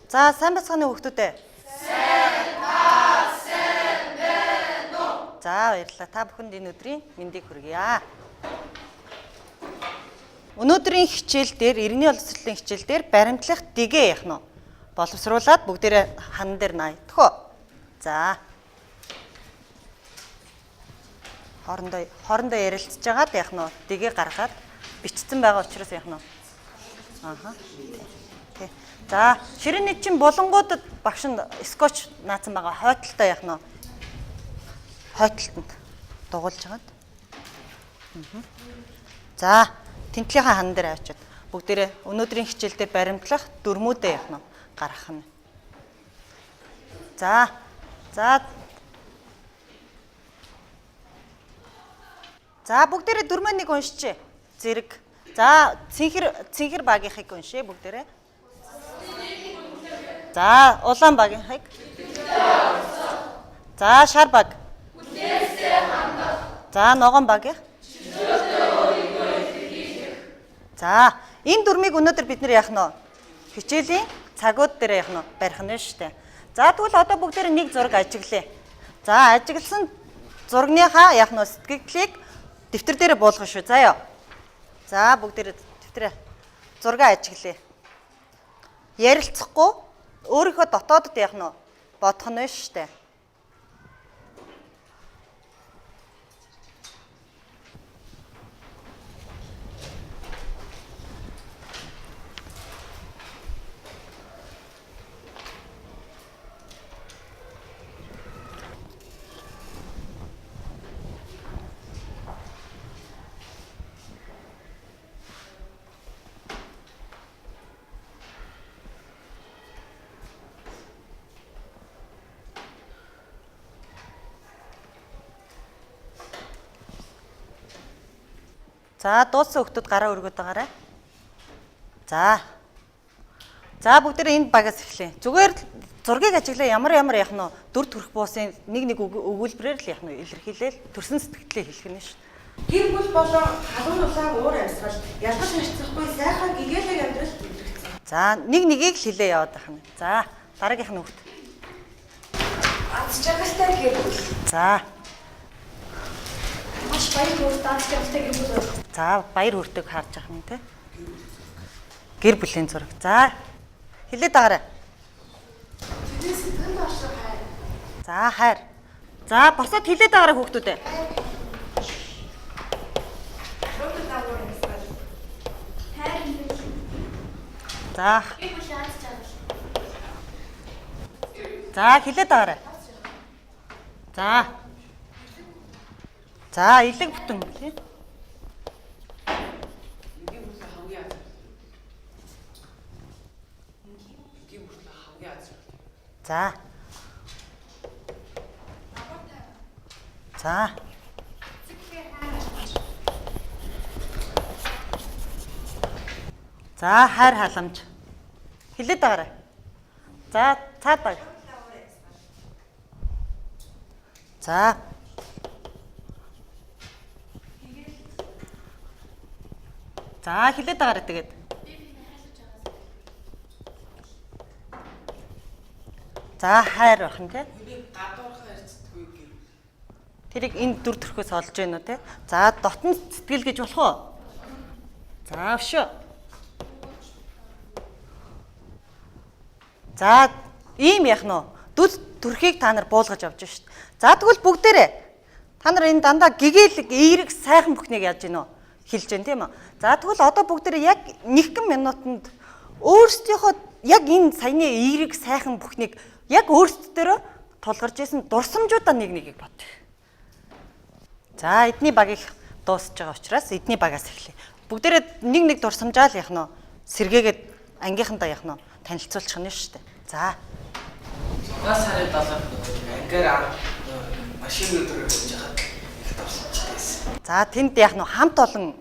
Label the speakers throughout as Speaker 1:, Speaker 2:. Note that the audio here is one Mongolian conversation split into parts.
Speaker 1: За сайн байцгаана уу хүүхдүүд ээ. Сайн байна уу. За баярлалаа. Та бүхэнд энэ өдрийн мэндийг хүргье. Өнөөдрийн хичээл дээр иргэний боловсролын хичээл дээр баримтлах дэгээ яах нь вэ? Боловсруулад бүгдээрээ хан дээр наядах уу? За. Хоорондоо ярилцж байгаад яах нь вэ? Дэгээ гаргаад бичсэн байгаа учраас яах нь вэ? Аха. Тий. За, ширээний чинь булангуудад багш нь скотч наацсан байгаа. Хойтолтой яах нь вэ? Хойтолтонд дугуулж хагаад. За, тэнтлийнхаа хан дээр авчиад бүгдээрээ өнөөдрийн хичээл дээр баримтлах дүрмүүдээ яах нь гаргах нь. За. За. За, бүгдээрээ дүрмээ нэг уншчихъя. Зэрэг. За, цэнхэр багийнхыг уншъя бүгдээрээ. За, улаан багийнхыг. За, шар баг. За, ногоон багийнх. За, энэ дүрмийг өнөөдөр бид нэр яах нь вэ? Хичээлийн цагууд дээр яах нь вэ? Барих нь шүү дээ. За, тэгвэл одоо бүгдээр нэг зураг ажиглая. За, ажигласан зургийнхаа яах нь вэ? Сэтгэгдлийг дэвтэр дээр буулгах шүү. За ёо. За, бүгдээр дэвтрээ зураг ажиглая. Ярилцахгүй өөрийнхөө дотоодод яах нь вэ? Бодох нь шүү дээ. За, дууссан хүмүүс гараа өргөд байгаарай. За. За, бүгдээрээ энэ багаас эхлэе. Зүгээр л зургийг ажиглаа ямар яах нь вэ? Дүр төрх буусын нэг өгүүлбэрээр л яах нь вэ? Илэрхийлээл төрсөн сэтгэлдээ хэлэх нь шүү.
Speaker 2: Гэр бүл болон халуун улаан уур амьсгал ялгаж харьцахгүй сайхан гэгээлэг амьдрал илэрхсэн.
Speaker 1: За, нэг нэгийг л хэлээ яваад байх нь. За, дараагийнх нь хүүхд.
Speaker 2: Аз жаргалтай гэр бүл.
Speaker 1: За.
Speaker 3: Маш баяр хөөртэй аз жаргалтай гэр бүл.
Speaker 1: За, баяр хөөртэйг харж байгаа юм те. Гэр бүлийн зураг. За, хэлээд байгаарай.
Speaker 2: Тэдний сэтгэнд орших хайр.
Speaker 1: За, хайр. За, босоод хэлээд байгаарай хүүхдүүд ээ.
Speaker 2: Халуун улаан уур амьсгал.
Speaker 3: Хайр амьдрал.
Speaker 1: За.
Speaker 3: Гэр бүлийн аз жаргал.
Speaker 1: За, хэлээд байгаарай. За. За, элэг бүтэн тий. За. За. За, хайр халамж. Хэлээд байгаарай. За, цаад баг. За. За, хэлээд байгаарай тэгээд. За, хайр байх нь тий. Тэрийг энэ дүр төрхөөс олж гэнэ үү те? За, дотн сэтгэл гэж болох уу? За, өшөө. За, ийм яах нь вэ? Дүр төрхийг та нар буулгаж авч шít. За, тэгвэл бүгдээрээ та нар энэ дандаа гэгээлэг, эерэг, сайхан бүхнийг яаж гинөө хэлж гэн тийм үү? За, тэгвэл одоо бүгдээрээ яг нэгэн минутанд өөрсдийнхөө яг энэ саяны эерэг, сайхан бүхнийг яг өөрсдөө тулгарч исэн дурсамжуудаа нэг нэгийг бод. За, эдний багийг дуусж байгаа учраас эдний багаас эхлэе. Бүгдээрээ нэг нэг дурсамжаал яах нь вэ? Сэргээгээд ангийнхандаа яах нь вэ? Танилцуулчих нь шүү дээ. За.
Speaker 4: 6 сарын 7-нд нөгөө ангиар машин өдрөөр явж байхад их дурсамжтай байсан.
Speaker 1: За, тэнд яах нь вэ? Хамт олон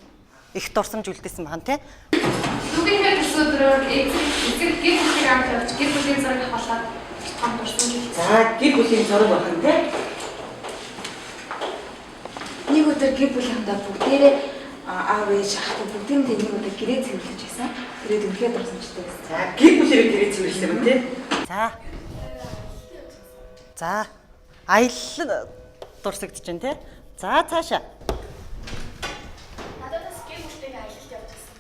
Speaker 1: их дурсамж үлдээсэн байна тий.
Speaker 3: Нүгийнхээ төрсөн өдрөөр эцэг гэр бүлийг амт явж гэр бүлийн зураг авахлаад том дурсамж үлдсэн.
Speaker 1: За, гэр бүлийн зураг байна тий.
Speaker 5: Нэг өдөр гэр бүлийнхандаа бүгдээрээ Аав ээж ах нар бүгдийн тэнийг одоо гэрээ цэвэрлэж байсан. Тэгээд үнэхээр дурсамжтай байсан.
Speaker 2: За, гэр бүлээрээ гэрээ цэвэрлсэн юм тий.
Speaker 1: За. За. Аялал дурсагдаж байна те. За цаашаа.
Speaker 3: Надад бас гэр бүлтэйгээ аялалд явж байсан.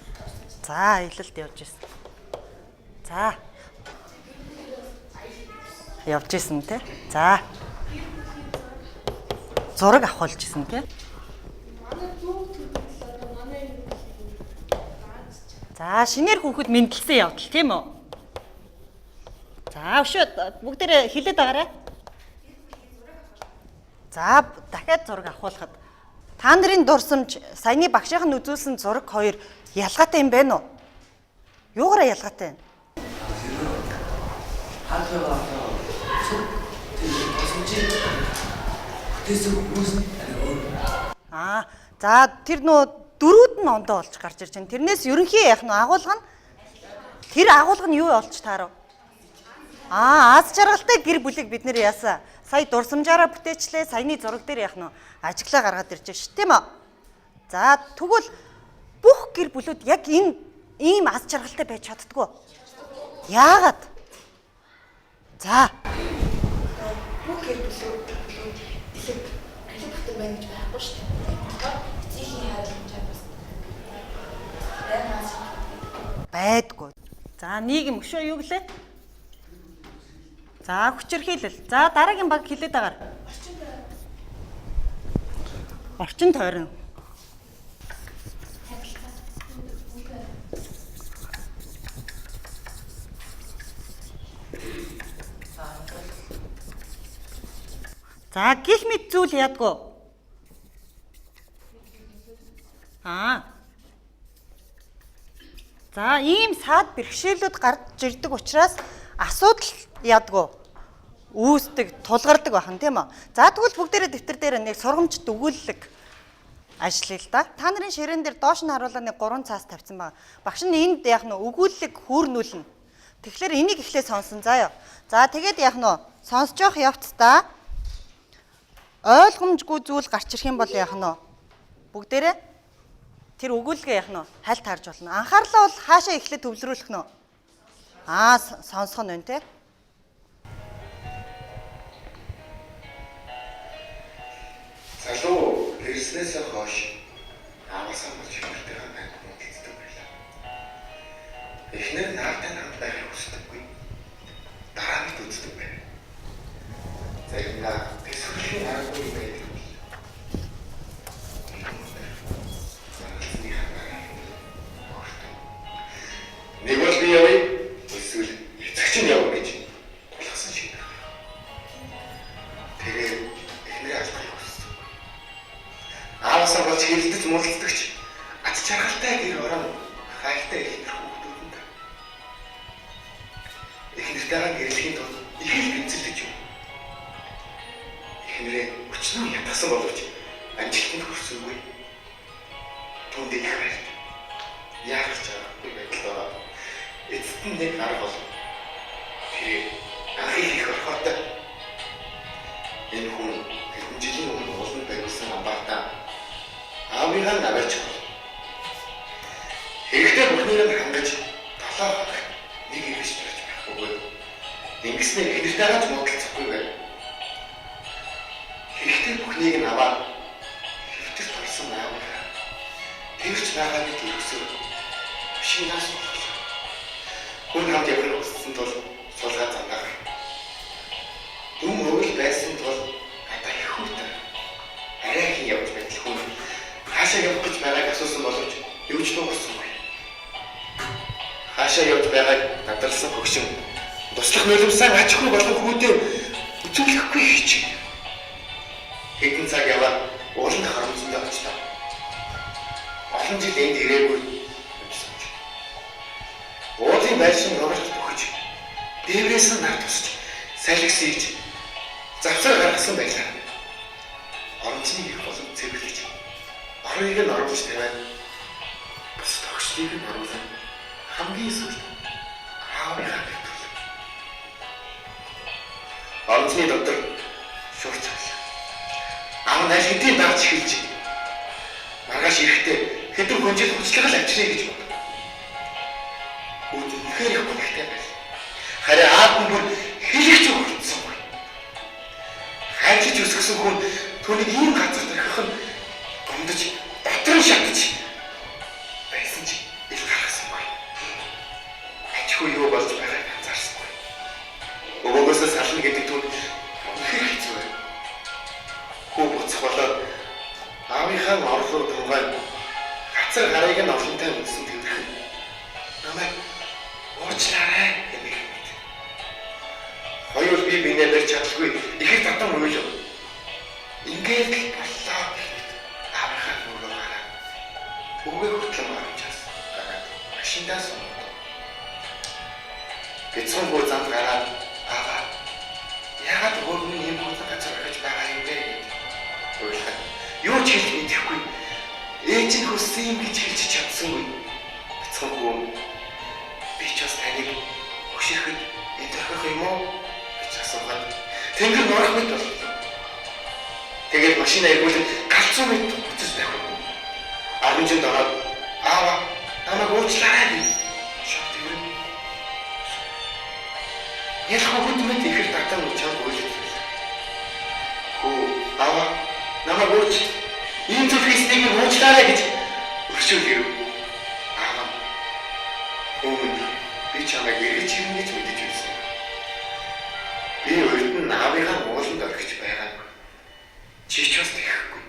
Speaker 1: За аялалд явж ирсэн. За. Явж исэн те. За. Зураг авахулж исэн те. За шинээр хүүхэд мэндэлсэн явдал тийм үү? За өшөө бүгдээрээ хилээд агаарай. За дахиад зураг авахулахад та нарын дурсамж саяны багшийнх нь үзүүлсэн зураг хоёр ялгаатай юм байна уу? Юугаараа ялгаатай юм?
Speaker 4: Хаалгаа одоо цөм тэр тусамжийн бүтээсэн хүмүүс нь арай өөр.
Speaker 1: Аа за тэр нөө дөрүүд нь ондоо олж гарч ирж байна. Тэрнээс ерөнхий яах нь агуулга нь тэр агуулга нь юу олж таарав? Аа аз жаргалтай гэр бүлийг бид нэр яасан? Сая дурсамжаараа бүтээчлээ. Саяны зураг дээр яах нь ажиглаа гаргаад ирж байна шүү тийм үү? За тэгвэл бүх гэр бүлүүд яг энэ ийм аз жаргалтай байж чаддгүй. Яагаад? За
Speaker 2: Бүх гэр бүлүүд дэлэг алиг бүтэн байна гэж байхгүй шүү дээ. Тэгэхээр эцсийн хайр бас байнаас
Speaker 1: байдгүй. За нийгэм өшөө юу гэлээ? За хүчирхийлэл. За дараагийн баг хилээд агаар. Орчин тойрон. За гих мэт зүйл яадгүй. Аа. За ийм саад бэрхшээлүүд гарч ирдэг учраас асуудал ядгүй үүсдэг, тулгардаг бахан тийм үү? За тэгвэл бүгдээрээ дэвтэр дээр нэг сургамжит өгүүлэлэг ажиллая л да. Та нарын ширээн дээр доош нь харуулаа нэг 3 цаас тавьсан байгаа. Багш нь энд яг нь өгүүлэлэг хүүрнүүлнэ. Тэгэхээр энийг эхлээ сонсон заа ёо. За тэгээд яг нь сонсож явах явцдаа ойлгомжгүй зүйл гарч ирэх юм бол яг нь бүгдээрээ тэр өгүүлгээ яах нь хальт харж болно. Анхаарлаа бол хаашаа эхлээд төвлөрүүлэх нь вэ? Аа сонсох нь байна те.
Speaker 6: Залуу ирснээс хойш ааваасаа болж эхнэртэйгээ байнга муудалцдаг байлаа. Эхнэр нь наавтай хамт байхыг хүсдэггүй. Дараа мэт үздэг байв. Заримдаа тэсвэрлэхийн аргагүй юм байдаг юм. Заралцсныхаа дараа өөртөө нэг бол би явъя, эсвэл эцэг чинь явна гэж тулгасан шиг байна. Тэгээд эхнэрээ алдахыг хүссэн. Ааваасаа болж хэрэлдэж муудалцдагч ад жаргалтай гэр орон хайртай эхнэр хүүхдүүдэнд эхнэртэйгээ гэрлэхийн тулд их л гэмцэлдэж юм. Эхнэрээ өчнөө ятгсан боловч амжилтанд хүрсэнгүй. Түүнд их байрт. Яах ч аргагүй байдалд ороод эцэст нь нэг арга бол тэрээр анхыг их орхоотой. Энэ хүн хэдэн жилийн өмнө ууланд бариулсан амбартаа аавынхаа наварч бол. Хэрэгтэй бүхнийг нь хангаж 7 хоног нэг ирэж төрж байх бөгөөд ингэснээр эхнэртэйгээ ч муудалцахгүй байв. Хэрэгтэй бүхнийг нь аваад хэвтэрт орсон аавынхаа тэрч байгаа нэг ерөөсөө машинаас болголоо. Хүн хамт явахыг хүссэн тул сулгаа замдаа. Дүн өвөл байсан тул надаа их хүүтэй. Арай хин явж байтал хүн хаашаа явах гэж байгааг асуусан боловч юу ч дуугарсангүй. Хаашаа явж байгааг надралсан хөгшин туслах нулимсан аж ахуй болон хүүдээ үзүүлэхгүй хичээ. Хэдэн цаг яваад уулын харамсанд очлоо. Олон жил энд ирээгүй юмсан. Уулын байшин нугаралт өгч дээврээс нь нар тусч салхи сийж завсар гаргасан байлаа. Оромжны их болон цэвэрлэж орыг нь оруулж тавиад бус тогшлыг нь оруулан хамгийн сүүлд аавынхаа гэрт. Оромжны дотор шуурч авлаа. Аав нь аль хэдийн дарж эхэлж маргааш ирэхдээ Хэдэн хүнжил хуцлага л авчиръя гэж бодов. Хүүд үнэхээр их гонхтой байл. Харин аав нь бүр хэлэх ч хүртсэнгүй. Хайрлаж өсгсөн хүн түүнийг ийм газар орхих нь гомдож дотрон шатаж байсан ч ил гаргасангүй. Аж хүү юу болж байгааг анзаарсангүй. Өвөөгөөсөө сална гэдэг түүнд үнэхээр хэцүү байв. Хүү буцах болоод аавынхаа орлоо тунгаан хацар гарыг нь олонтой өмсөн тэврэх. Намайг уучлаарай хэмээх мэт. Хоёул би бинээ барьж чадалгүй ихээр татан уйлав. Ингээд л боллоо гэх мэт аавынхаа нүрээ гараад өвгөө хүртэл оромжаас гараад машиндаа суув. Бяцхан хүү замд гараад аава яагаад өвөг минь ийм хурдан газар орхиж байгаа юм бэ гэд уйлахад юу ч хэлж мэдэхгүй ээж нь хүссэн юм гэж хэлж чадсангүй. Бяцхан хүү би ч бас таныг хөшөрөхөд энд орхих юм уу гэж асуухад тэнгэр нурах мэт боллоо. Тэгээд машин эргүүлэн галзуу мэт буцаж тавих. Арамжинд ороод аава намайг уучлаарай гэж шок тэрэн. Ялх хөд мэт ихэр татан чамд уйлж байлаа. Хүү аава намайг ууч. Ийм зүйл хийснийг минь уучлаарай гэж өршөөл ирэв. Аава хүү минь би чамайг эргэж ирнэ гэж мэдэж байсан. Би урд нь аавынхаа ууланд орхиж байгаагүй. Чи ч бас тэхэхгүй.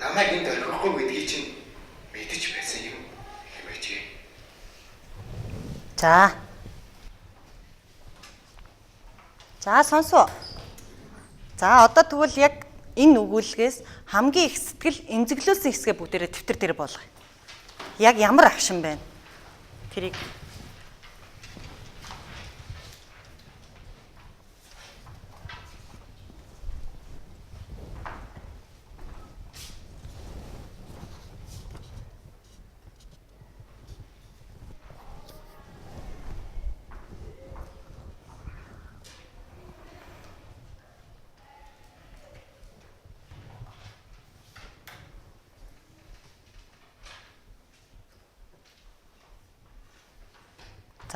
Speaker 6: Намайг энд орхихгүй гэдгийг чинь мэдэж байсан юм хэмээжээ.
Speaker 1: За. За сонсоо. За одоо тэгвэл яг энэ өгүүлгээс хамгийн их сэтгэл эмзэглүүлсэн хэсгээ бүгдээрээ дэвтэр дээр болгоё. Яг ямар агшин байна? Тэрийг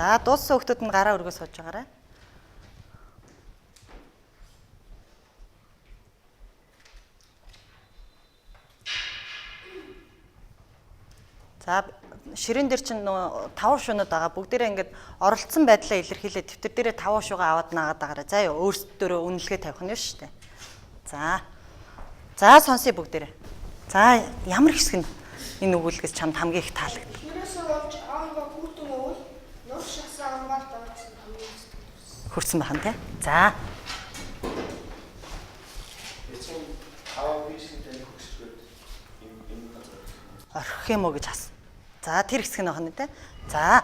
Speaker 1: За дууссан хүүхдүүд нь гараа өргөө сууж байгаарай. За ширээн дээр чинь нөгөө 5 шунууд байгаа. Бүгдээрээ ингээд оролцсон байдлаа илэрхийлээд дэвтэр дээрээ 5 шугаа аваад наагаад байгаарай. За юу өөрсдөө үнэлгээ тавих нь шүү дээ. За. За сонсъё бүгдээрээ. За ямар хэсэг нь энэ өгүүлгээс чамд хамгийн их таалагдав?
Speaker 2: Эхнэрээсээ болж аавынхаа хүүтэн өвөл нур шахсан амгаар дорцсон хамгийн их сэтгэл төрсөн.
Speaker 1: Хүрсэн бахан тий. За.
Speaker 7: Эцэг аав би шиг таны хөгшөрөхөд ийм газар
Speaker 1: Орхих юм уу гэж ас. За тэр хэсэг нь байна тий. За.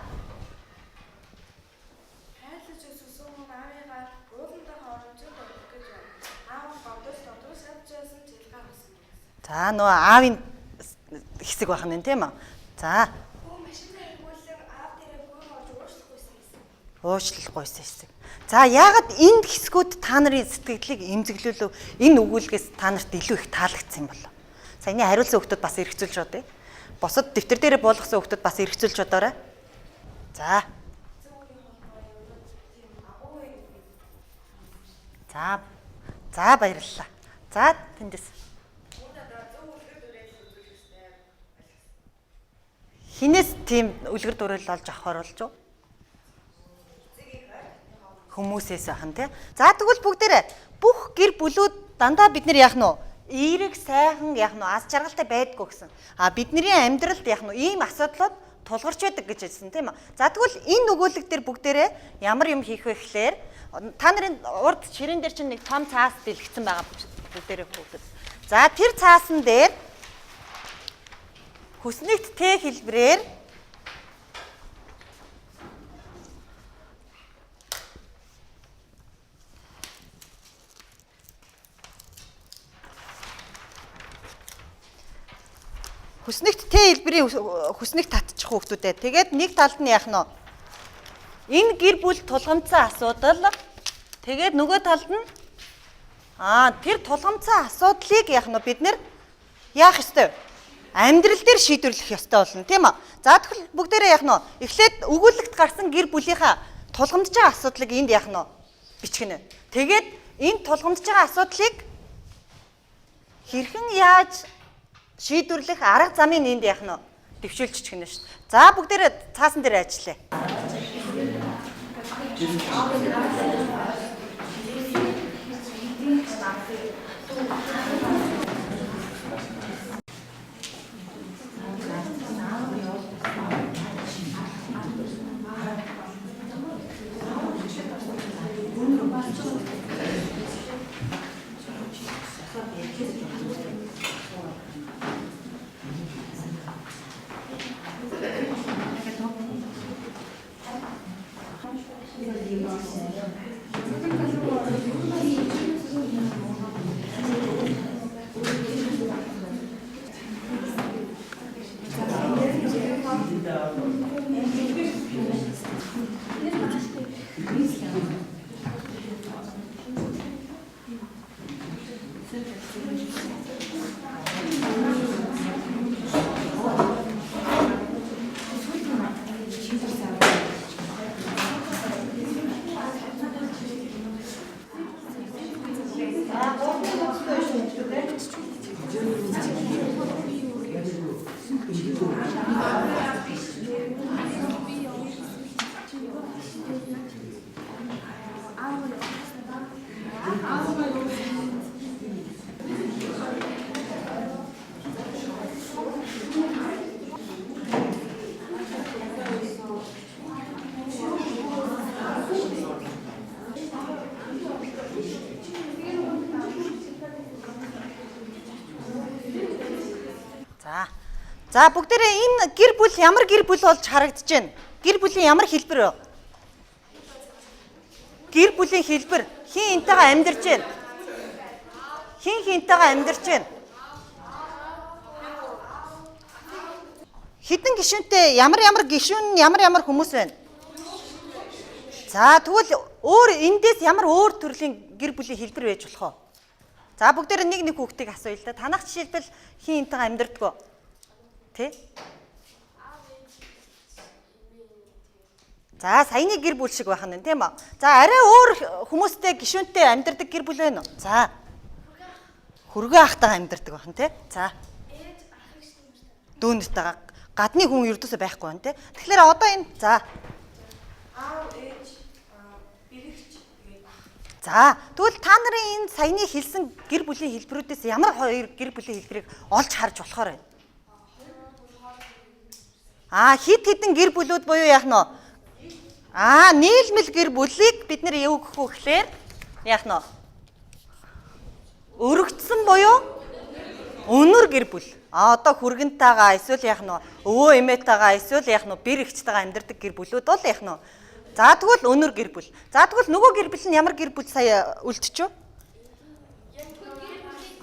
Speaker 2: Хайрлаж өссөн хүн аавыгаа ууландаа хоромжод орох гэж байна. Аав нь гомдож дотроо шавж байсан ч ялгаа авсан гэсэн.
Speaker 1: За нөгөө аавын хэсэг байх нь тийм үү? За.
Speaker 2: Хүү машинаа эргүүлэн аав дээрээ гүйн орж уучлах байсан гэсэн.
Speaker 1: Уучлал гуйсан хэсэг. За яагаад энэ хэсгүүд та нарын сэтгэлийг эмзэглүүлв? Энэ өгүүлгээс та нарт илүү их таалагдсан юм болов? Саяны хариулсан хүүхдүүд бас эргцүүлж бодъё. Бусад дэвтэр дээрээ буулгасан хүүхдүүд бас эргцүүлж бодоорой. За. За. За баярлалаа. За тэндээс. Хинээс тийм үлгэр дуурайл олж авахар болж юу? Хүмүүсээс бахан тий. За тэгвэл бүгдээрээ бүх гэр бүлүүд дандаа бид нар яах нь вэ? Эерэг сайхан яах нь вэ? Аз жаргалтай байдгүй гэсэн. А бидний амьдралд яах нь вэ? Ийм асуудлууд тулгарч байдаг гэж хэлсэн тийм үү? За тэгвэл энэ өгүүлэг дээр бүгдээрээ ямар юм хийх вэ гэхлээр та нарын урд ширээн дээр чинь нэг том цаас дэлгэцэн байгаа бүгдээрээ хүүхдүүд. За тэр цаасан дээр хүснэгт Т хэлбэрээр Хүснэгт Т хэлбэрийн хүснэгт татчих хүүхдүүдээ. Тэгээд нэг талд нь яах нь вэ? Энэ гэр бүл тулгамдсан асуудал. Тэгээд нөгөө талд нь тэр тулгамдсан асуудлыг яах нь вэ? Бид нэр яах ёстой вэ? Амьдрал дээр шийдвэрлэх ёстой болно, тийм үү? За тэгвэл бүгдээрээ яах нь вэ? Эхлээд өгүүлэгт гарсан гэр бүлийнхаа тулгамдж байгаа асуудлыг энд яах нь вэ? Бичгэнэ. Тэгээд энэ тулгамдж байгаа асуудлыг хэрхэн яаж шийдвэрлэх арга замыг энд яах нь вэ? Дэвшүүлж чигнэ шүү дээ. За бүгдээрээ цаасан дээр ажиллая. За бүгдээрээ энэ гэр бүл ямар гэр бүл болж харагдаж байна? Гэр бүлийн ямар хэлбэр вэ? Гэр бүлийн хэлбэр хин хинтэйгээ амьдарч байна? Хин хинтэйгээ амьдарч байна? Хэдэн гишүүнтэй ямар ямар гишүүн ямар ямар хүмүүс байна? За тэгвэл өөр эндээс ямар өөр төрлийн гэр бүлийн хэлбэр байж болох вэ? За бүгдээрээ нэг нэг хүүхдийг асууя л да. Танах жишээлбэл хин хинтэйгээ амьдардаг вэ? Тэ? За саяны гэр бүл шиг байх нь тийм үү? За арай өөр хүмүүстэй гишүүнтэй амьдардаг гэр бүл байна уу? За. Хөргөө ахтайгаа амьдардаг байх нь тий? За. Дүүнэртэйгээ гадны хүн ердөөсөө байхгүй байна тий? Тэгэхээр одоо энэ за
Speaker 2: Аав ээж бэрэгч тэгээд ах.
Speaker 1: За тэгвэл та нарын энэ саяны хэлсэн гэр бүлийн хэлбэрүүдээс ямар хоёр гэр бүлийн хэлбэрийг олж харж болохоор байна? Аа хид хідэн гэр бүлүүд буюу яах нь вэ? Аа нийлмэл гэр бүлийг бид нэр юу гэх вэ гэхээр яах нь вэ? Өргөцсөн буюу өнөр гэр бүл. Аа одоо хүргэнтэйгээ эсвэл яах нь вэ? Өвөө эмээтэйгээ эсвэл яах нь вэ? Бэр эгчтэйгээ амьдардаг гэр бүлүүд бол яах нь вэ? За тэгвэл өнөр гэр бүл. За тэгвэл нөгөө гэр бүл нь ямар гэр бүл сая үлдчихв?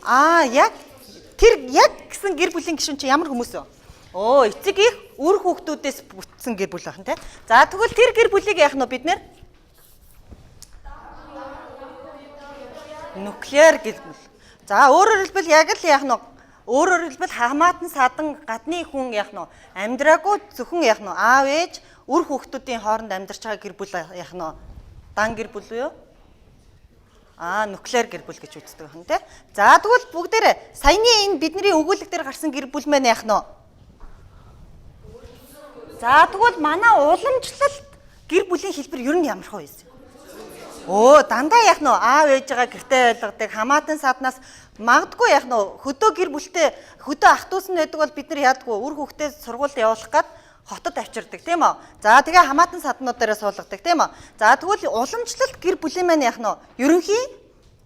Speaker 1: Аа яг тэр яг гэсэн гэр бүлийн гишүүн чинь ямар хүмүүс вэ? Оо, эцэг их үр хүүхдүүдээс бүтсэн гэр бүл байна тий. За тэгвэл тэр гэр бүлийг яах нь вэ бид нэр? Нуклеар гэр бүл. За өөрөөр хэлбэл яг л яах нь вэ? Өөрөөр хэлбэл хамаатан садан гадны хүн яах нь вэ? Амьдраагүй зөвхөн яах нь вэ? Аав ээж үр хүүхдүүдийн хооронд амьдарч байгаа гэр бүл яах нь вэ? Дан гэр бүл үү? Аа, нуклеар гэр бүл гэж үздэг байна тий. За тэгвэл бүгдээрээ саяны энэ бидний өгүүлэг дээр гарсан гэр бүл маань яах нь вэ? За тэгвэл манай уламжлалт гэр бүлийн хэлбэр ер нь ямар хөө юм? Өө дандаа яах нь вэ? Аав ээжигээ гэртээ байлгадаг, хамаатан саднаас магадгүй яах нь вэ? Хөдөө гэр бүлтэй хөдөө ах дүүс нь байдаг бол бид нар яадгүй үр хүүхдээ сургуульд явуулах гад хотод авчирдаг тийм үү? За тэгээ хамаатан саднуудаараа суулгадаг тийм үү? За тэгвэл уламжлалт гэр бүлийн маань яах нь вэ? Ерөнхий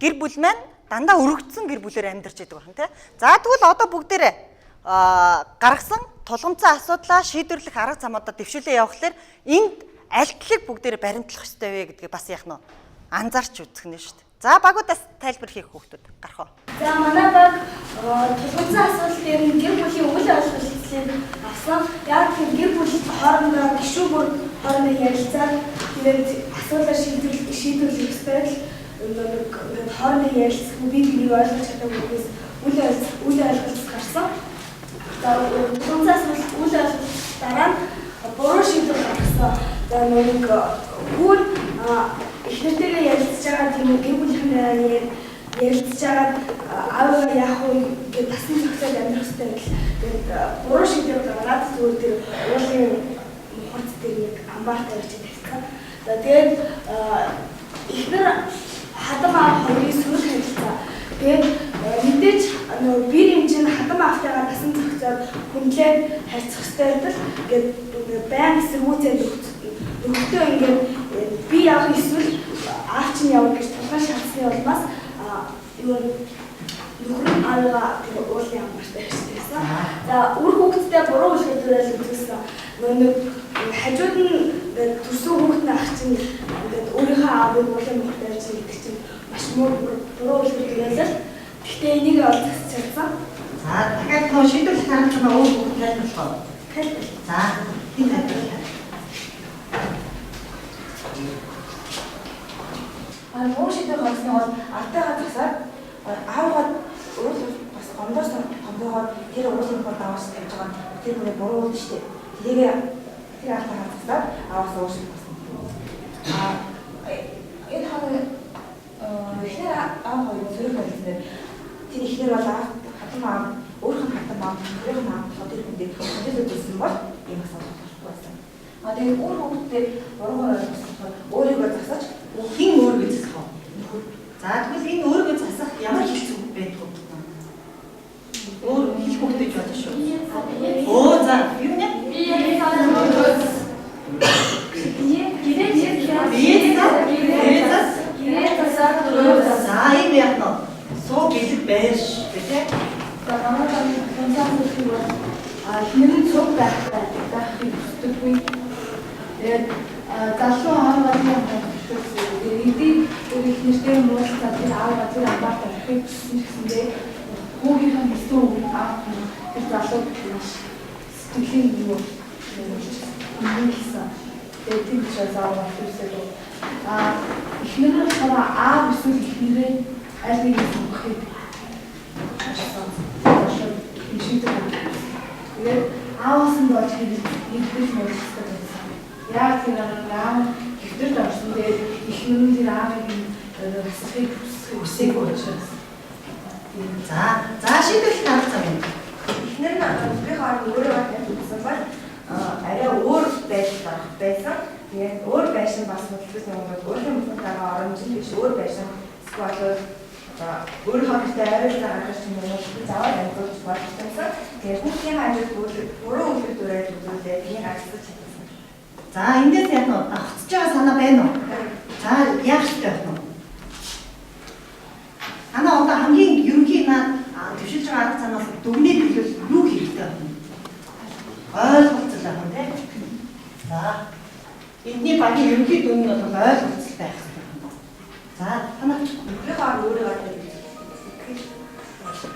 Speaker 1: гэр бүл маань дандаа өргөдсөн гэр бүлээр амьдарч байдаг байна тийм. За тэгвэл одоо бүгдээрээ гаргасан тулгамдсан асуудлаа шийдвэрлэх арга замуудаа дэвшүүлээ явахлаар энд альтлыг бүгдээрээ баримтлах ёстой вэ гэдгийг бас яах нь вэ? Анзаарч үзэх нь шүү дээ. За багуудаас тайлбар хийх хүүхдүүд гарах уу?
Speaker 8: За манай баг тулгамдсан асуудал дээр нь гэр бүлийн үйл ойлголцлыг авсан. Яг тэр гэр бүл хоорондоо гишүүн бүр хоорондоо ярилцаад тэгээд асуудлаа шийдвэрлэх ёстой л нэг ингээд хоорондоо ярилцах бие биенийг ойлгож чадаагүйгээс үйл ойлголц гарсан. За тулгамдсан асуудал үл ойлголт дараа нь буруу шийдвэр гаргасан. За нэг хүн эхнэртэйгээ ярилцж байгаа тийм үү, гэр бүлийнхээ ярилцж байгаад аавыгаа яах вэ гэж тасан зохицоод амьдрах хэрэгтэй байдал. Тэгээд буруу шийдвэр гаргаад зүгээр тэр уулын мухарц дээр нэг амбаар тавьж тавьсан. За тэгээд эхнэр хадам аав хоёрын сөрөг харилцаа. Тэгээд мэдээж нөгөө бие юм чинь хадам аавтайгаа тасан зохицоод хүндлээд харьцах хэрэгтэй байдал. Тэгээд байнга эсэргүүцээ нөхөртөө ингээд би явах эсвэл аав чинь явах гэж тулгын шаардсны улмаас юу нөхөр нь аавыгаа тэр уулын амбарт тавьж байсан. За үр хүүхэдтэй буруу үлгэр дуурайл үзүүлсэн. Нөгөө нэг хажууд нь төрсөн хүүхэд нь ах чинь ингээд өөрийнхөө аавыг уулын амбарт тавьж гэдэг чинь маш муу буруу үлгэр дуурайл. Гэхдээ энийг ол засч чадсан.
Speaker 1: За дахиад нөө шийдвэрлэх арга зам өөр хүүхэд тайлбарлах уу?
Speaker 8: Тайлбарлах.
Speaker 1: За тийм тайлбарлах.
Speaker 2: Муу шийдвэр гаргасны бол алтайгаа засаад аавгаа уул бас гомдоос гомдоогоод тэр уулын хурд аваас тавьж байгаа тэр хүний буруу үлдэн штэ. Тэрийг тэр алтайгаа засаад ааваас уушиг болсон. Энэ хоног эхнэр аав хоёр сөрөг харилцсан. Тэр эхнэр бол аав хатан аав өөрийнх нь хатан аав нөхрийнх нь аав болохоор тэр хүндээ хүндэл үзүүлсэн бол ийм асуудал болохгүй байсан. Тэгээд үр хүүхдтэй буруугаар ойлгосон болохоор өөрийгөө засаж
Speaker 1: хэн өөрийгөө засах вэ? Нөхөр. За тэгвэл энэ өөрийгөө засах ямар хэлц үг байдаг вэ? Өөр хэлэх үгтэй ч болно шүү. Өө за юу нэ? Бие зас. За ийм яах нь? Суу бэлэг байр шүү дээ.
Speaker 5: За манай томьёо асуудал бол эхнэр нь цуг байхыг хүсдэггүй. Тэгээд залуу аав юм хүссэн. Тэгээд эдийг өөр эхнэртэй муулцаад тэр аав тэр амбаарт орохыг хүссэн ч гэсэндээ хүүгийнх нь хэлсэн үг аав тэр залуу маш сэтгэлийн юу хэлсэн. Тэгээд тийм учраас аав хүсээгүй. Эхнэр нь болохоор аав эсвэл эхнэрээ аль нэгийг сонгохыг ашигласан. Шийдвэр гаргасан. Тэгээд ааваас нь болж хэрэглэж муулцдаг байсан. Яг тэр аав хэвтэрт орсон. Тэгээд эхнэр нь тэр аавыг засахыг хүсээгүй учраас.
Speaker 1: За за шийдвэрлэх арга зам юм.
Speaker 2: Эхнэр нь нөхрийнхөө арга өөрөөр тавьж үзсэн бол арай өөр байдал гарах байсан. Тэгээд өөр байшин бас хөдөлгөс нэг өөрийн мөхөntайгаа оромжин биш өөр байшин эсвэл өөрийнхөө гэртээ ойролцоо гаргаж юм уу заавал амжуулж болох байсан. Тэгээд хүүхдийн хажууд буруу үлгэр дуурайл үзүүлээд энийг ажиллаж чадсан.
Speaker 1: За эндээс яг нь давхцаж байгаа санаа байна уу? За яах ёстой байх нь? Танаа одоо хамгийн ерөнхий наад төвшилж байгаа арга замаас дүгнээ төлөөл юу хэрэгтэй байх нь? Ойлголцол байх нь тийм. За эдний багийн ерөнхий дүн нь бол ойлголцол байх хэрэгтэй. За танаа
Speaker 2: нөхрийнхөө арга өөрийгөө тавьж.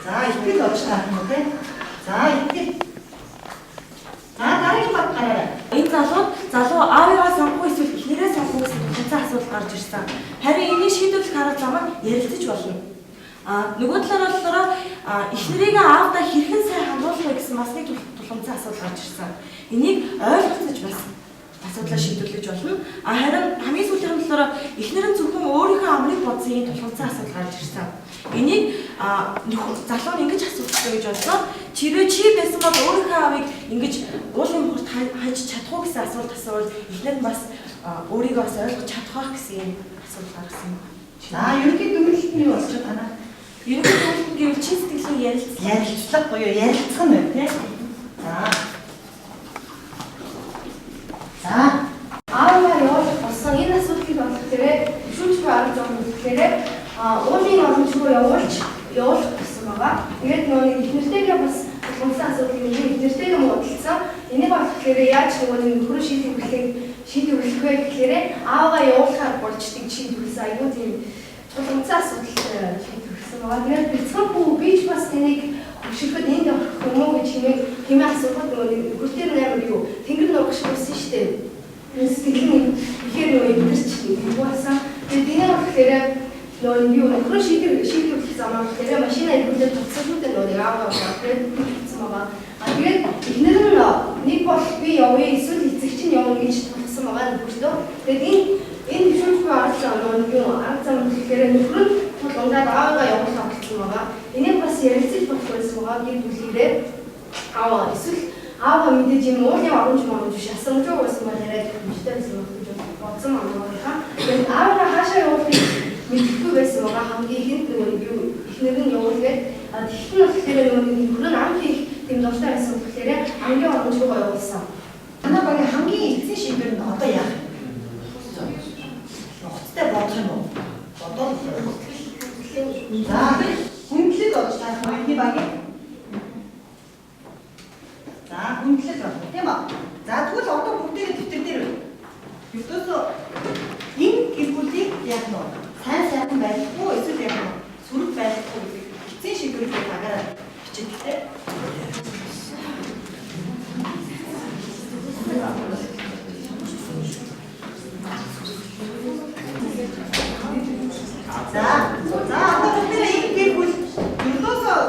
Speaker 1: За итгэл болж таарах юм уу тийм. За итгэл. За дараагийн баг гараарай.
Speaker 2: Энэ залуу аавыгаа сонгох эсвэл эхнэрээ сонгох гэсэн тулгуурласан асуудал гарч ирсэн. Харин энийг шийдвэрлэх арга зам нь ярилцаж болно. Нөгөө талаар болохоор эхнэрийгээ аавдаа хэрхэн сайн хандуулах вэ гэсэн бас нэг тулгуурласан асуудал гарч ирсэн. Энийг ойлголцож бас асуудлаа шийдвэрлэж болно. Харин хамгийн сүүлийн нь болохоор эхнэр нь зөвхөн өөрийнхөө амрыг бодсон ийм тулгуурласан асуудал гарч ирсэн. Энийг залуу нь ингэж асуудалтай гэж бодлоо. Чирээ чи байсан бол өөрийнхөө аавыг ингэж уулын мөхөрт хаж чадах уу гэсэн асуулт асуувал эхнэр нь бас өөрийгөө бас ойлгож чадах байх гэсэн ийм асуулт гаргасан юм.
Speaker 1: За ерөнхий дүгнэлт нь юу болж байна?
Speaker 2: Ерөнхий дүгнэлт гэвэл чин сэтгэлийн ярилцлага.
Speaker 1: Ярилцлага буюу ярилцах нь байна тийм. За. За.
Speaker 3: Аавыгаа явуулах болсон энэ асуудлыг болохоор төвшүүлж буй арга зам болохоор уулын оромжгүй явуулах гэсэн байгаа. Тэгээд нөгөө нэг эхнэртэйгээ бас тулгамдсан асуудлыг нэг эхнэртэйгээ муудалцсан. Энийг болохоор яаж нөгөө нэг нөхрөө шийдвэрлэх вэ гэхээр аавыгаа явуулахаар болж тийг шийдвэрлсэн. Айгуу тийм тулгамдсан асуудалтай шийдвэрлсэн байгаа. Тэгээд бяцхан хүү би ч бас энийг хөшөрөхөд энд орох юм уу гэж хэмээн асуухад нөгөө нэг нөхөртөр амар юу тэнгэр нурах шиг болсон шүү дээ. Сэтгэл нь ихээр нөгөө эвдэрч юм болсон. Тэгээд энэ болохоор нөгөө юу нөхрөө шийдвэрлэх замаар болохоор машина эргүүлээд туцсан шүү дээ нөгөө нэг аавгаа тэгээд байгаа. А тэгээд эхнэр нь нэг бол би явъя эсвэл эцэг чинь явна гэж тулгсан байгаа нөхөртөө. Тэгээд энэ дэвшүүлэхгүй арга зам нөгөө юу арга зам гэхээр нөхөр нь тулгамдаад аавыгаа явуулах болсон байгаа. Энийг бас ярилцаж болох байсан байгаа гэр бүлээрээ аав эсвэл ааваа мэдээж юм уулын оромж моромж биш асамжгүй байсан бол арай төвчтэй байсан байх гэж бодсон манайхаа. Тэгээд аавыгаа хаашаа явуулахыг мэдэхгүй байсан байгаа хамгийн ихэнд нөгөө нэг юу эхнэр нь явуулгээд тэгт нь болохоор нөгөө нэг нөхөр нь ам хийх тийм дуртай байсан болохоор хамгийн оромжгүйгаа явуулсан.
Speaker 1: Манай багийн хамгийн эцсийн шийдвэр нь одоо яах юм? Нухацтай бодох юм уу? Бодоод. За, хүндлэл болж таах нь бидний багийн. За, хүндлэл байна, тийм үү? За, тэгвэл одоо бүгдээрээ дэвтэр дээр ердөөсөө энэ гэр бүлийг яах нь вэ? Сайн сайхан байхгүй эсвэл яах нь сөрөг байхгүй гэдэг эцсийн шийдвэрийг багаараа бичдэг. За, одоо бүгдээрээ энэ гэр бүл ердөөсөө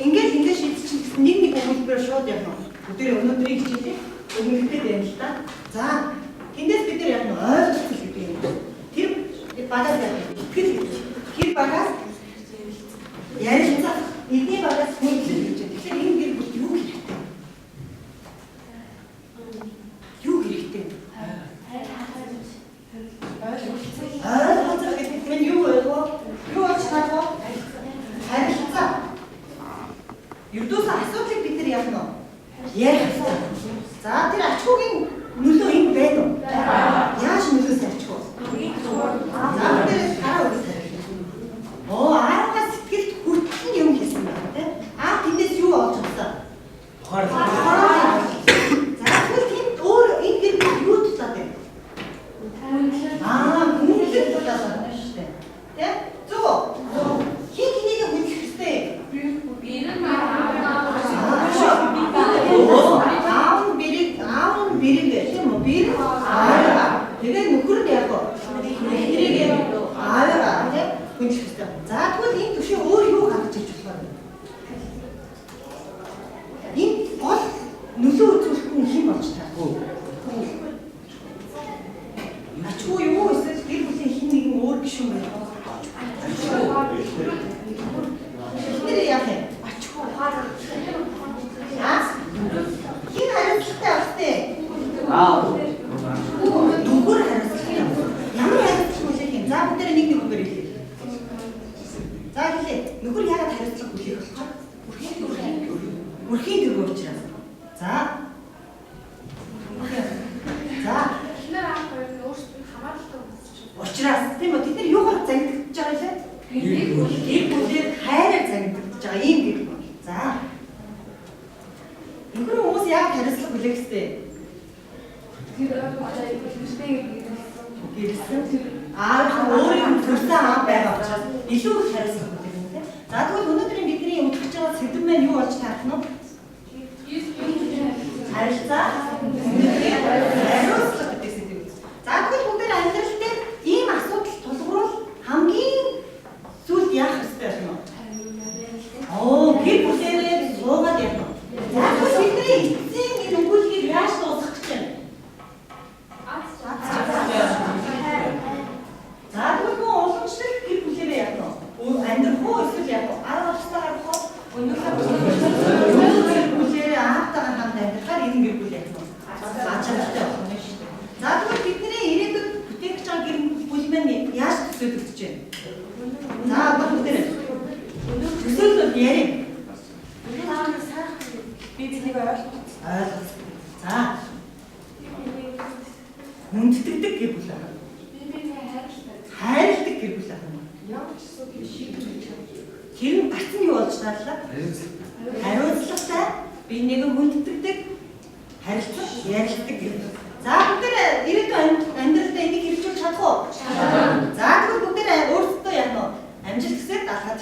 Speaker 1: ингээл ингэ шийдчих гэсэн нэг нэг өгүүлбэрээр шууд яах нь бүгдээрээ өнөөдрийн хичээлийг өгнөлтэй байна л да. За, тэндээс бид нар яг нь ойлголцол гэдэг юм. Тэр багаас яг итгэл гэж. Тэр багаас ярилцах, эдний багаас хүндлэл гэж. Тэгэхээр энэ гэр бүлд юу хэрэгтэй? Юу хэрэгтэй? Ойлголцох гэдэг нь юу вэ? Юу болж чадах вэ? Харилцаа. Ердөөсөө асуудлыг бид нар яах нь вэ? Ярих хэрэгтэй. За, тэр ачхуугийн нөлөө энэ байна уу? Яаж нөлөөсөн ачхуу? За, бид нар гараа өгөх хэрэгтэй. Оо, аавгаа сэтгэлд хүртэн юм хийсэн байна тийм. Аав тэндээс юу олж авсан? Ухаарлаа. За, тэгвэл тэнд өөр энэ гэр бүл юу туслаад байна? Аа, хүндлэл туслаад байна шүү дээ. Тэ? Зөв үү? Хин хэнийг хүндлэх хэрэгтэй? Аав нь бэрэг, аав нь бэрэг тийм үү? Бэрэг аавыгаа. Тэгээ нөхөр нь яг эхнэрийг аавыгаа тийм хүндлэх хэрэгтэй. За, тэгвэл энэ төвшөө өөр юу гаргаж ирж болох вэ? Энэ гол нөлөө үзүүлэх хүн хэн болж таарах вэ? Ачгүй юу эсвэл гэр бүлийн хэн нэгэн өөр гишүүн байх уу? Эхнэр яах юм? Ачгүй. Хэн хариуцлагатай байх вэ?
Speaker 4: Аав.
Speaker 1: Нөхөр хариуцлагатай. Ямар хариуцлага хүлээх юм? За, бид нэг нэг үгээр хэлье. За, хэлье. Нөхөр яагаад хариуцлага хүлээх болох вэ? Өрхийн дөрөв учраас. За. За.
Speaker 5: Эхнэр аав хоёр нь өөрсдөө хамааралтай хүмүүс чинь.
Speaker 1: Учраас тийм үү? Тэд нар юугаар загнагдж байгаа юм бэ? Гэр бүлээр хайраар загнагдж байгаа ийм гэр бүл. За. Нөхөр хүмүүс яагаад хариуцлага хүлээх ёстой?
Speaker 5: Тэр
Speaker 1: Гэрэлсэн. Аав өөрийн төрсэн аав байгаа учраас илүү их хариуцлага хүлээх юм тийм. За, тэгвэл өнөөдрийн бидний үзэж байгаа сэдэв маань юу болж таарах нь вэ? Харилцаа, хариуцлага гэдэг сэдэв. За, тэгвэл бүгдээр амьдрал дээр ийм асуудал тулгуурвал хамгийн сүүлд яах ёстой байх нь вэ? Оо, гэр бүлээрээ суугаад явах нь. За, тэгвэл бидний эцсийн энэ өгүүлгийг яаж дуусгах гэж байна? За, тэгвэл мөн уламжлалт гэр бүлээрээ явах нь. Амьдрах уу эсвэл явах уу? Арга авчтай гарах уу? Өнөөдөр гэр бүлээрээ аавтайгаа хамт амьдрахаар энэ гэр бүл явах нь. Ачаалалтай болох нь шүү дээ. За, тэгвэл бидний ирээдүйд бүтээх гэж байгаа гэр бүл маань яаж төсөөлөгдөж байна? За, одоо бүгдээрээ төсөөлөл ярив.
Speaker 2: Өнөөдөр сайхан би бинийг ойлгох.
Speaker 1: Ойлгох. За. Хүндэтгдэг гэр бүл байна.
Speaker 5: Би бинийг хайрладаг.
Speaker 1: Хайрладаг гэр бүл байна.
Speaker 5: Ямар ч асуудлыг шийдвэрлэж чаддаг.
Speaker 1: Тэр нь гарц нь юу болж таарлаа? Хариуцлагатай, би нэгэн хүндэтгдэг, харилцах, ярилцдаг гэр бүл. За, бүгдээрээ ирээдүйн амьдралдаа энийг хэрэгжүүлж чадах уу? За, тэгвэл бүгдээрээ өөрсдөө яах нь вэ? Амжилт хүсээд алхаад.